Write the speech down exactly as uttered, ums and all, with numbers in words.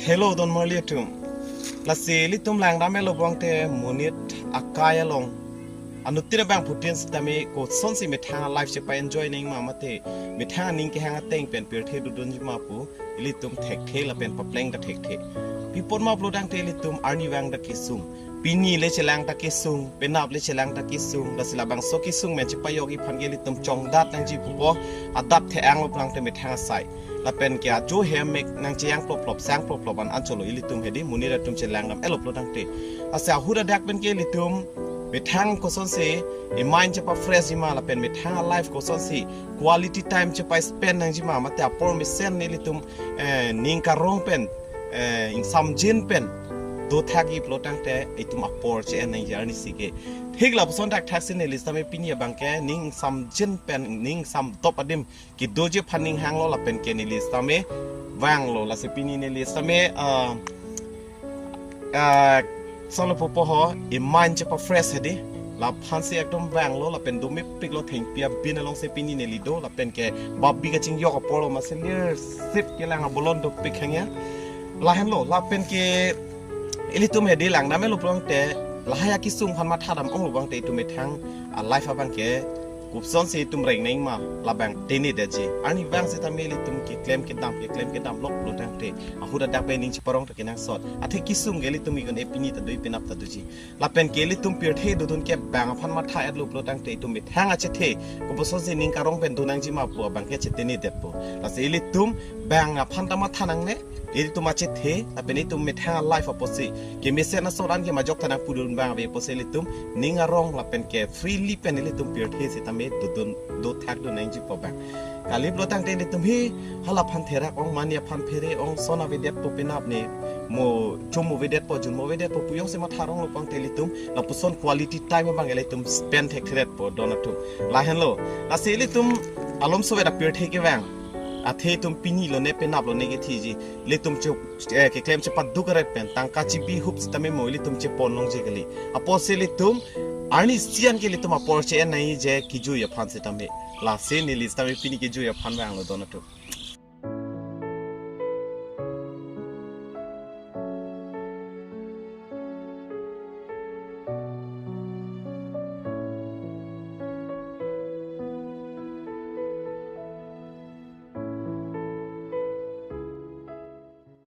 Hello, don marli atum. Lasi ilitum langdam-etlo pulote monit akai along anuttin abangphutin sitame kosonsi methang a-life chepa-enjoy nang ma mate methang aning kehang ateng pen pirthe dodunji ma pu ilitum thekthe lapen papleng ta thekthe. Pi apot ma pulotangte ilitum arnivang ta kesung. Pini le chelang ta kesung, penap le chelang ta kesung, lasi labangso kesung pen chepajokji aphan ke ilitum chongdat nangji pupo, adap the-ang lo pulangte methang asai. Lapen ke ajo hem mek nangcheyang ploplop, sang ploplop an anchotlo ilitum hedi, monit atum chelangdam-etlo pulotangte. Lasi ahut adak pen ke ilitum methang kosonsi i-mind chepa-fresh-ji ma, lapen methang a-life kosonsi quality time chepa-spend nangji ma, mate apor mesen ilitum, eh, ning karong pen, eh, ingsamjin pen dothakji pulotangte itum apor che-en nangji arnisi ke. Thik lapuson thakthak si neli sitame pini abang ke ning ingsamjin pen ning ingsamdop adim kedoji aphan ning hanglo lapen ke neli sitame vanglo, lasi pini neli sitame, ah, ah, solo pupo ho, i-mind chepa-fresh hedi. Laphansi ekdom vanglo lapen domepiklo, thengpi abin alongsi pini neli do lapen ke babi kachingjok apor lo, masi lir sip kelang abolon dopik hangya. Lahenlo lapen ke ilitum hedi langdam-etlo pulangte lahai akesung aphan mathadam onglo pulangte itum methang a-life abang ke kosonsi itum reng nang ma labang tenidetji. Arnivang sitame ilitum keklem kedam keklem kedam lok pulotangte ahut adak pen ning cheparong ta kenangsot. Athe kesung ke ilitum ikon e pini ta do, penap ta doji. Lapen ke ilitum pirthe dodun ke bang aphan matha-etlo pulotangte itum methang achethe kosonsi ning karong pen do nangji ma pu abang ke chetenidetpo. Lasi ilitum bang aphan ta matha nangne, ilitum achethe lapen itum methang a-life apotsi kemesen asor an ke majok thanang pudun abang ave apotsi ilitum ning arong lapen ke freely pen ilitum pirthe sitame dodun, dothak dun nangji pu abang. Kali pulotangte ilitum hi halaphan therak ong, mani aphan phere ong, son avedetpo, penap ne mo chom avedetpo, junmo avedetpo pu jongsi matha ronglo pulangte ilitum lapuson quality time abang ilitum spend thektheretpo don atum. Lahenlo. Lasi ilitum alomso veda pirthe kevang, athe itum pini lone penap lone kethiji. Ilitum chu, eh, keklem chepaduk aret pen tangka chibi hup sitame mo ilitum chepon longji kali. Apotsi ilitum arnisi an ke ilitum apor che-en nangji kejui aphan sitame. Lasi neli sitame pini kejui aphan vanglo don atum.